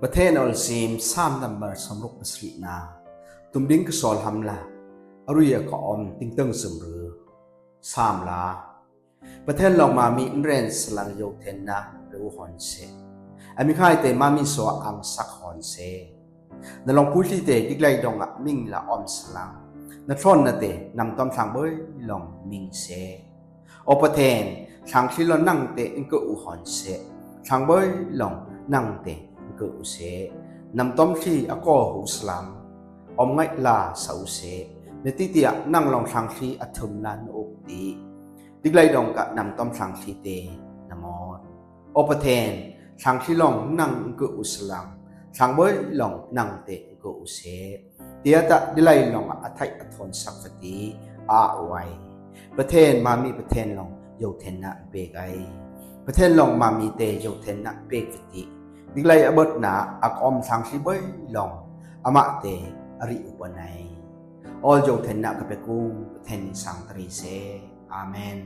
ປະເທນອອລຊີມ ຊາມນຳເບີ ສອງຮ້ອຍຫົກສິບຫ້າ ຕຸມດິນກະຊອລຫຳລາ ອາລຸຍອາກອມ ຕິງເຕີງຊຶມລື ຊາມລາ ປະເທນລອງມາມີ ອາເຣນສະລັງ ຢົກເທັນນະ ເປອູຮອນເຊ ອາມິຄາຍເຕ ມາມີຊວ ອັງສັກຮອນເຊ ນະລອງປຸຍລີເຕ ດິກໄລດອງອະ ມິງລະອອມສະລັງ ນະທອນນະເຕ ນຳຕ້ອມທາງເບີຍລອງມິງເຊ ອອປະເທນ ທາງທີ່ລອນນັງເຕ ອຶງເກີອຸຮອນເຊ ທາງເບີຍລອງນັງເຕ ອຶງເກີອຸເຊ ນຳຕ້ອມທີ່ອະກໍຫູສະລັງ ອອມໄງລາສາອຸເຊ ເນຕິເຕຍ ນັງລອງທາງທີ່ອະເທີມລານໂອກຕິ ດິກໄລດອງກະ ນຳຕ້ອມທາງທີ່ເຕ ນະມອດ ອອປະເທນ ທາງທີ່ລອງນັງອຶງເກີອຸສະລັງ ທາງເບີຍລອງນັງເຕ ອຶງເກີອຸເຊ ເຕຍະຕະ ດິໄລລອງອະ ອະໄທອະທອນສັກຟະຕິ ອາໄວ ປະເທນມາມີ ປະເທນລອງ ຢົກເທັນນະ ເປກໄອ ປະເທນລອງມາມີເຕ ຢົກເທັນນະ ເປກຟະຕິ ດິກໄລອະເບີດນາ ອາກອມທາງທີ່ເບີຍລອງ ອະມະເຕ ອະລິອຸປະໄນ ອອລຢົກເທັນນະ ກະເປກູ ປະເທນນິສັງຕະລີເຊ ອາເມນ.